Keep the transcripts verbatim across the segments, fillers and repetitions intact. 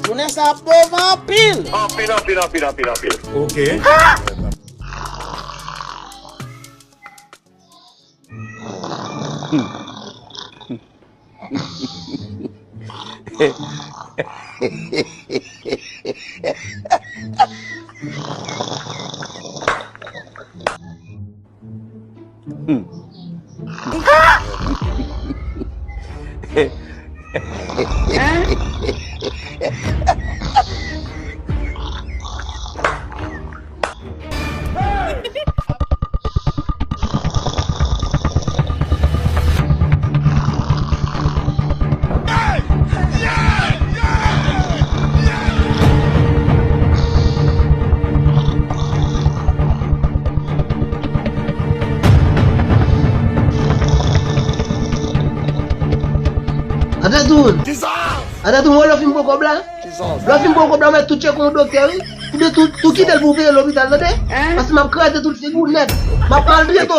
Jounen sa ap bon anpil. Anpil, anpil, anpil, anpil, anpil. Ok. Atè tou! Atè tou, mwen lè w fin pran kòb la. Lè w fin pran kòb la, w mèt tou tcheke yon doktè, wi. Oubyen tou, tou kite l pou w peye lopital, tande? Paske m ap kraze tout figi w nèt. M ap maltrete w.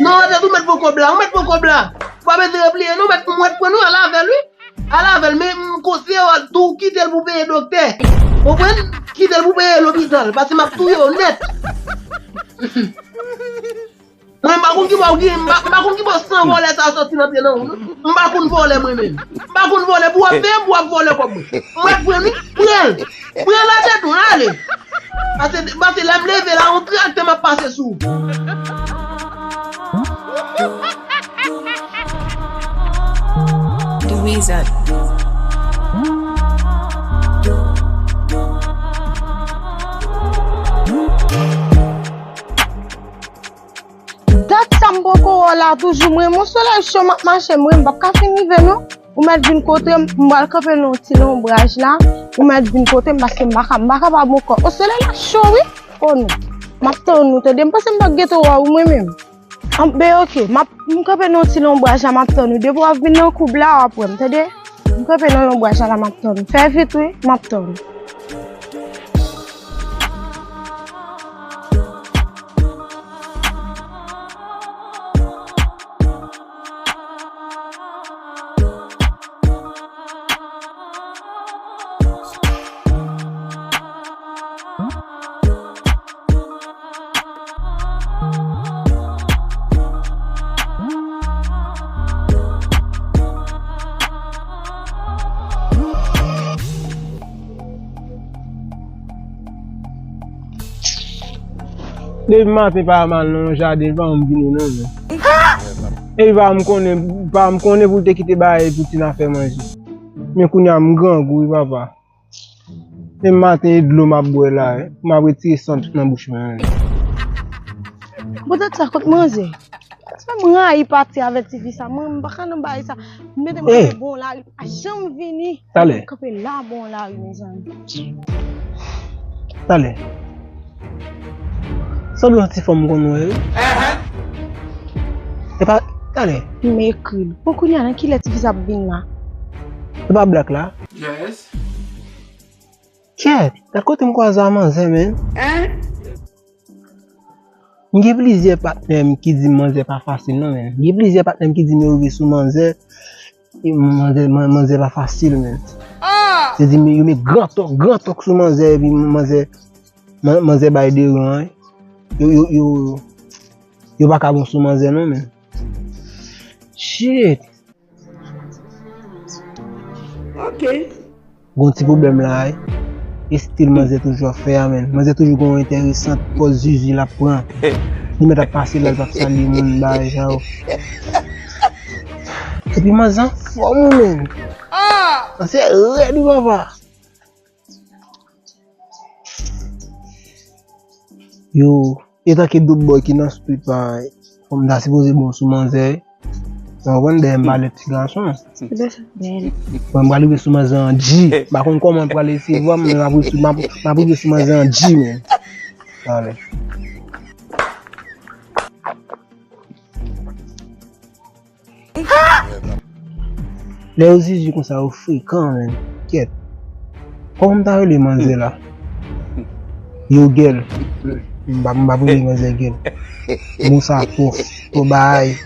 Non, atè tou, mèt pran kòb la, w mèt pran kòb la. Ou pa bezwen repliye, non, mèt, mèt pran nou, al avè l, wi. Al avè l, men m konseye w tou kite l pou w peye doktè. Konprann? Kite l pou w peye lopital, paske m ap touye w nèt. Mwen, m pa konn ki bò w gen, m pa, m pa konn ki bò san vòlè sa soti nan pye nan ou, non. M pa konn vòlè mwen menm. M pa konn vòlè, pou w ap peye m, pou w ap vòlè kòb mwen. Mwen pran li, pran l. Pran l atè tou, ale. Pase, pase lè m leve la, yon traktè m ap pase sou ou. The Wizard. Dat sa m poko wè w la toujou, mwen, mon solèy cho, m ap mache, mwen, m p ap ka fin rive, non. Ou mèt vin kote m, m pral kanpe nan yon ti lonbraj la. Ou mèt vin kote m, paske m pa ka, m pa kapab ankò. O, solèy la cho, wi. O, non. M ap tann ou, tande. M panse m pa t gentan wè w, mwen menm. An, ben, oke. M ap, m kanpe nan yon ti lonbraj la, m ap tann ou. Depi w ap vin nan koub la, w ap wè m, tande. M kanpe nan lonbraj la, m ap tann ou. Fè vit, wi. M ap tann ou. Depi maten pa mal nan yon jaden, pa janm vini non, men. Epi pa m konnen, pa m konnen pou l te kite bagay pou Tina fè manje. Men kounye a m grangou wi papa. Depi maten e dlo m ap bwè la, wi. M ap retire san tout nan bouch mwen. Poutèt sa kot manzè. Sa m rayi pati avèk tifi sa. Mwen, m pa ka nan bagay sa. M mete mwen kanpe bon lari, li pa janm vini. Talè. Kanpe la bon lari, mezanmi. Talè. Sanble yon ti fanm m konn wè, wi. E pa, talè. M ekri l. Bon, kounye a, nan kilè tifi sa ap vin la? E pa blak la? Yes. Kèt, gad kote m kwaze a manzè, men. M gen plizyè patnè m ki di m manzè pa fasil non, men. M gen plizyè patnè m ki di m yo rive sou manzè, e manzè, man-, manzè pa fasil, men. Se di m yo met gran tòk, gran tòk sou manzè, epi manzè, man-, manzè bay deran, wi. Yo, yo, yo, yo pa ka bon sou manzè non, men. Shit! Ok. Gon ti pwoblèm la, wi. E stil manzè toujou ap fè a, men. Manzè toujou gon enteresan, pòz zizi l ap pran. Li mèt ap pase la, li p ap salye moun, bagay sa yo. Epi manzè anfòm, wi, men. Manzè rèd, wi, papa. Yo, e tanke dope boy ki nan street la, fanm ta sipoze bon sou manzè. Ou konprann dèyè m pa lèt ti gason. Bon, m pral rive sou manzè an G. M pa konn kòman m pral resevwa m, men m ap rive sou, m ap, m ap rive sou manzè an G, men. Talè. Lè yo zizi konsa, yo frekan, men. Kèt. Kòman m ta rele manzè la? Yo gèl. M pa, m pa rele manzè gèl. Mo sa twò, twò bay.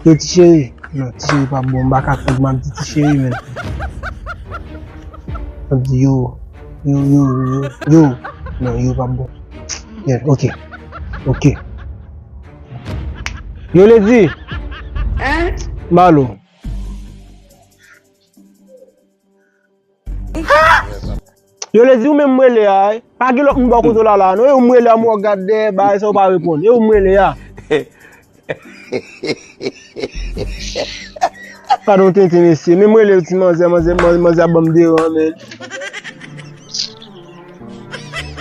Yo ti cheri. Non, ti cheri p ap bon, m pa ka tann, m ap di ti cheri, men. M ap di yo, yo, yo, yo, yo. Non, yo p ap bon. Yeah, ok, ok. Yo, Lady. Hein? Malo. Yo, Lady, ou menm m rele a, eh. Pa gen lòt moun bò kote w la la, non. E ou m rele a, m wè w gad dèyè, bagay sa ou pa reponn. E ou m rele a. Gad yon tenten, mesye. Menm rele ti manzè, manzè, manzè, manzè ap ban m deran, men.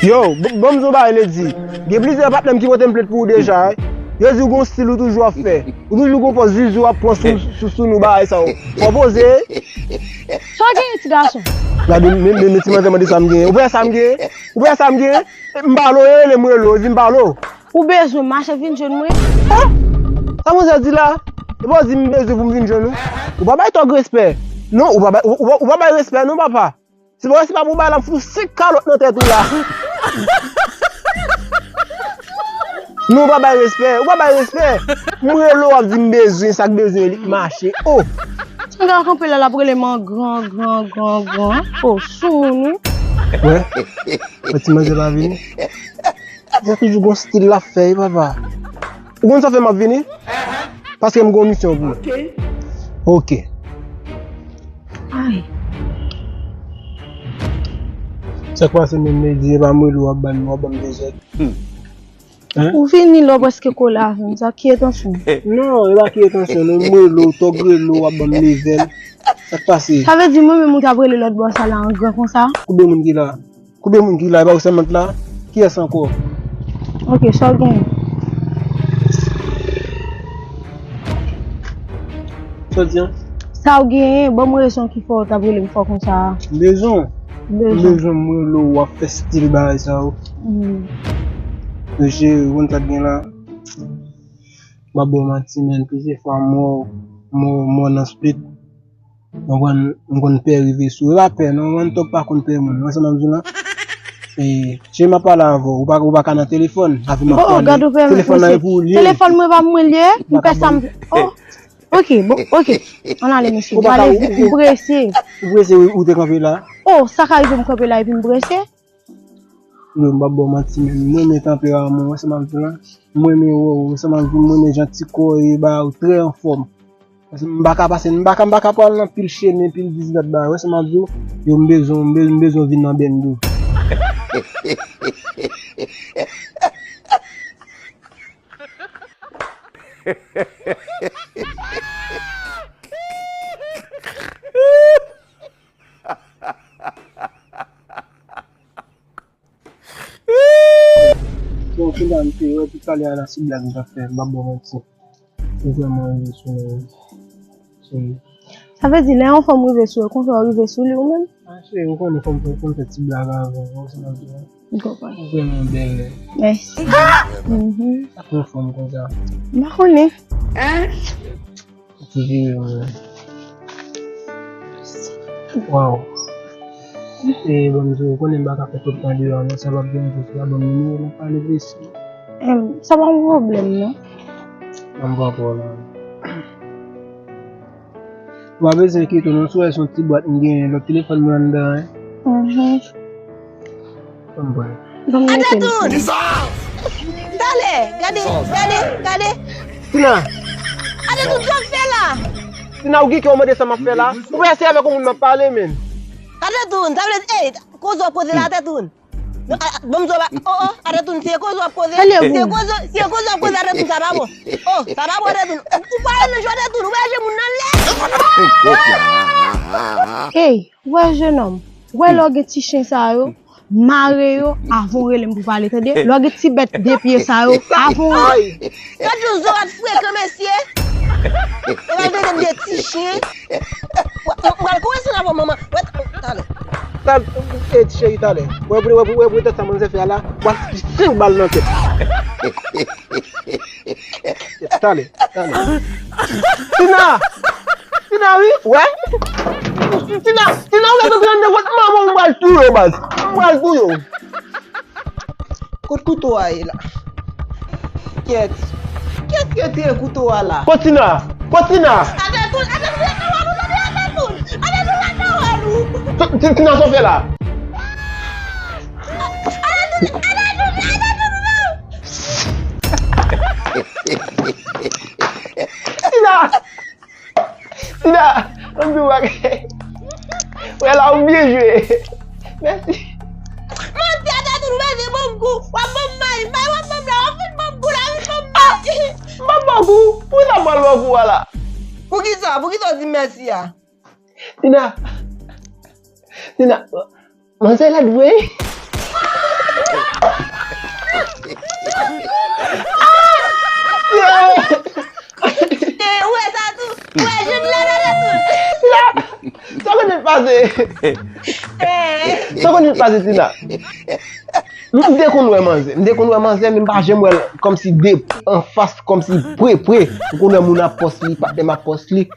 Yo, b-, ban m di w bagay, Lady. Gen plizyè patnè m ki pote m plent pou ou deja, eh. Yo di w gon stil ou toujou ap fè. Ou toujou gon pòz zuzu w ap pran sou, sou, sou nou bagay sa yo. Fò poze. Sa w genyen, ti gason? Gade, men, men, men ti manzè mande sa m genyen. Ou pa wè sa m genyen? Ou pa wè sa m genyen? M pa lo, yo rele m rele w, di m pa lo. Ou bezwen mache vin jwenn mwen? Sa manzè di la? E pa w di m bezwen pou m vin jwenn ou? Ou pa bay tòg respè. Non, ou pa bay, ou, ou, ou pa bay respè non, papa. Se pa, se pa pou bay la, m fout senk kalòt nan tèt ou la. Non, ou pa bay respè, ou pa bay respè. M rele w, w ap di m bezwen, sa k bezwen li k mache. Oh! Ti nèg la kanpe la, l ap rele m an gran, gran, gran, gran. Oh, sou nou. Wè, wè ti manzè pa vini. Sa toujou gon stil l ap fè, wi, papa. Ou konn sa fè m ap vini? Paske m gon misyon pou ou. Ok. Ay. Sa k pase menm, Lady, e pa m rele w ap ban m, w ap ban m dezòd. Hein? Ou vini lè w prèske kole avè m, sa ki entansyon? Non, e pa ki entansyon, non, m rele w, tòg rele w, w ap ban m levèl. Sa k pase? Sa vle di mwen menm ou t ap rele lòt bò sa la an gran konsa? Konbyen moun ki la? Konbyen moun ki la? E pa ou sèlman k la? Kiyès ankò? Ok, sa w genyen? Sa w di an? Sa w genyen? Ban m rezon ki fè w t ap rele m fò konsa a. Rezon? Rezon. Rezon m rele w, w ap fè stil bagay sa yo. Hmm. Mesye, ou konn sa k gen la? M ap ba w manti, men, plizyè fwa m wè w, m wè w, m wè w nan split. M konn, m konn pè rive sou ou. E pa pè non, mwen tòg pa konn pè moun. Wè sa m ap di w la? E, cheri, m ap pale avè w. Ou pa, ou pa ka nan telefòn. Avè m ap pale. Oh, gad ou pè mwen. Telefòn nan e pou ou l ye. Telefòn mwen pa mwen l ye. M pè sa m. Oh, ok, bon, ok. Ann ale, mesye. M prese. Ou prese, ou, ou te kanpe la? Oh, sa ka rive m kanpe la epi m prese? Yo, m p ap ba w manti, men m renmen tanperaman w, wè sa m ap di w la. M renmen wè w, wè sa m ap di w, m renmen jan ti kò w ye, bagay ou trè anfòm. Paske m pa ka pase, m pa ka, m pa ka pral nan pil chemen, pil dis dat bagay. Wè sa m ap di w, yo, m bezwen w, m bezwen, m bezwen w vin nan bendo. Bon, kounye a m te wè, tout talè a la, se blag m t ap fè, m p ap ba w manti. Ou vrèman rive sou mwen, wi. Cheri. Sa vle di, lè yon fanm rive sou ou, konsa w rive sou li ou menm? A, cheri, ou konnen fanm, fanm konn fè ti blag avè w, wè sa m ap di w la. M konprann. Ou vrèman bèl. Mèsi. Mhm. Sa k yon fanm konsa? M pa konnen. Ou te vire mwen. Waw. E, ban m di w, ou konnen m pa ka fè tout tan deyò a non, sa p ap gen yon jou, sou la ban m nimewo w, n ap pale vesi. Em, sa pa yon pwoblèm non. Ban m pran pa w la. Ou pa bezwen enkyete w non, si w wè se yon ti bwat m genyen, lòt telefòn mwen anndan, en. Mhm. Ban m pran. Ban m mete l. Atetoun! Talè, gade, gade, gade. Tina! Atetoun, sa w fè la? Tina, ou gen kè w mande sa m ap fè la? Ou pa wè se avèk yon moun m ap pale, menm. Atetoun, sa vle di, ey, koze w ap koze la, Atetoun. Non, a, a, ban m di w ba, oh, oh, Atetoun, se koze w ap koze. Se koze, se koze w ap koze, Atetoun, sa pa bon. Oh, sa pa bon, Atetoun. Ou pa wè nan jwèt, Atetoun, ou pa wè je moun nan lè. Ey, ou wè, jenòm, ou wè lè w gen ti chen sa yo, mare yo avan w rele m pou pale, tande? Lè w gen ti bèt de pye sa yo, avan w rele. Gad jan zo a t frekan, mesye. E pa vle de ti chen. Mwen, mwen, mwen, kòmanse nan bon manman. Wè, talè. Talè, e, cheri, talè. Wè, wè, wè, wè, wè, tèt sa manzè fè a la. W ap senk bal nan tèt. Talè, talè. Tina! Tina, wi, wè. Tina, Tina, ou mèt antre anndan kot manman w, m pral touye w, baz. M pral touye w. Kot kouto a ye la? Kèt. Kèt, kèt, kouto a la. Kot Tina? Kot Tina? Atetoun, Atetoun, Atetoun, Atetoun, Atetoun, Atetoun, Atetoun, Atetoun, Tina, sa w fè la? Atetoun, Atetoun, Atetoun, Tina! Tina! Ann di w bagay. Wè la, ou byen jwe. Mèsi. Mwen te ata tou, mwen te ban m kou. W ap ban m may, may w ap ban m la, w ap vin ban m kou la, vin ban m may. M ap ban kou? Poukisa m pral ban kou a la? Poukisa? Poukisa w di mèsi a? Tina. Tina. Manzè lèd vre. Ou wè sa tou? Ou wè jan l lèd la tou? Sa konnen pase. Sa konnen pase, Tina. M te konn wè manzè. M te konn wè manzè, men m pa janm wè l kòmsi de anfas, kòmsi pre, pre. M konn wè moun ap pòs li, patnè m ap pòs li.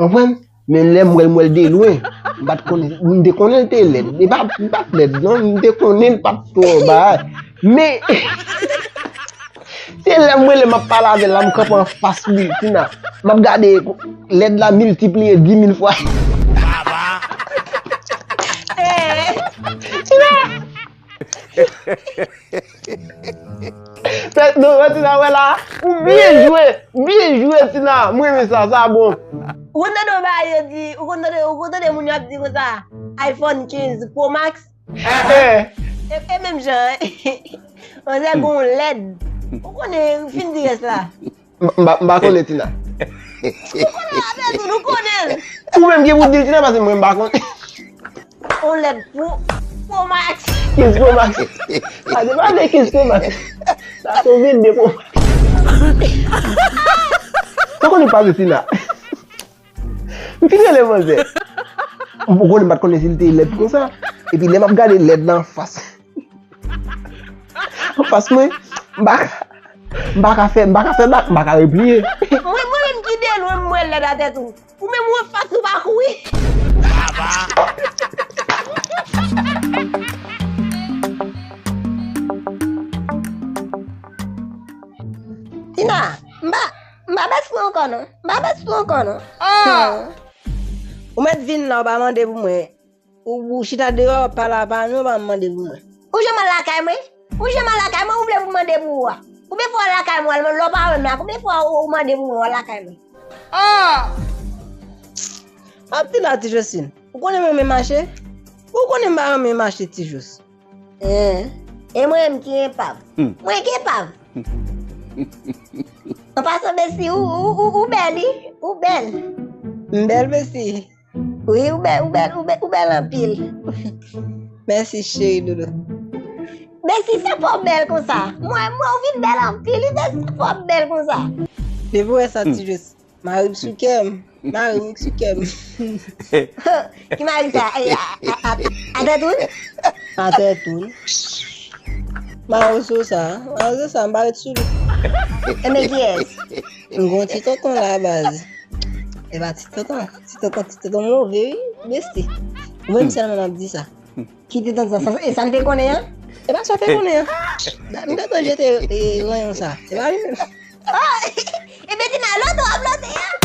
Konprann? Men lè m wè l, m wè l de lwen. M pa t konnen, m te konnen l te lèd. Li pa, li pa t lèd, non. M te konnen l pa t twò bagay. Men, se lè m wè l, m ap pale avè l la, m kanpe anfas li, Tina. M ap gade lèd la miltipliye di mil fwa. Tina! Fè, non, wè Tina, wè la. Ou byen jwe. Byen jwe, Tina. Mwen renmen sa, sa bon. Ou konn tande yon bagay yo di, ou konn tande, ou konn tande moun yo ap di konsa, iPhone kenz Pro Max? Eh. E, e menm jan, manzè gon lèd. Ou konnen, fin di rès la. M, m pa, m pa konnen Tina. Ou konnen avè tou, nou konnen l. Ou menm ki pou di l Tina, paske mwen m pa konnen. On lèd Pro, Pro Max. Kenz Pro Max. Sa se pa de kenz Pro Max. Sa se vennde Pro Max. Sa konnen pa de Tina. M fin rele manzè. M konnen, m pa t konnen si l te lèd konsa. Epi lè m ap gade lèd la anfas. Anfas mwen, m pa ka, m pa ka fè, m pa ka fè bak, m pa ka repliye. Mwen, mwen menm ki de lwen, m wè lèd atè tou. Ou menm ou anfas ou pa kouri. Tina, m pa, m pa bèsou ankò non. M pa bèsou ankò non. Ah! Ou mèt vin la, ou pa mande pou mwen. Ou, ou chita deyò, w ap pale avè nou, w pa mande pou mwen. Ou janm al lakay mwen? Ou janm al lakay mwen, ou vle pou mande pou ou a? Konbyen fwa w al lakay mwen, lè w pa renmen a, konbyen fwa ou, ou mande pou mwen, w al lakay mwen? Ah! M ap di la, Ti Josline, ou konnen mwen renmen mache? Ou konnen m pa renmen mache, Ti Jos. Eh, e mwen menm ki enpav. Hmm. Mwen ki enpav. An pasan, Besi, ou, ou, ou, ou bèl, wi. Ou bèl. M bèl, Besi. Wi, ou bèl, ou bèl, ou bèl, ou bèl anpil. Mèsi, cheri doudou. Besi, sa fè w bèl konsa? Mwen, mwen, ou vin bèl anpil, wi, Besi, sa fè w bèl konsa? Depi w wè sa, Ti Jos, mari m sou kè m. Mari m sou kè m. Ki mari sa? E, a, a, a, Atetoun? Atetoun. Mari w sou sa. Mari w sou sa, m pa ret sou li. Enben, kiyès? M gon ti tonton la, baz. E pa ti tonton, ti tonton, ti tonton move, wi, Besi. Ou menm sèlman m ap di sa. Ki ti tonton sa? E sa m te konnen an? E pa sa w te konnen an. M te konn jete, e, ranyon sa. E pa li menm. Oh, e Betina, lote w ap lote an?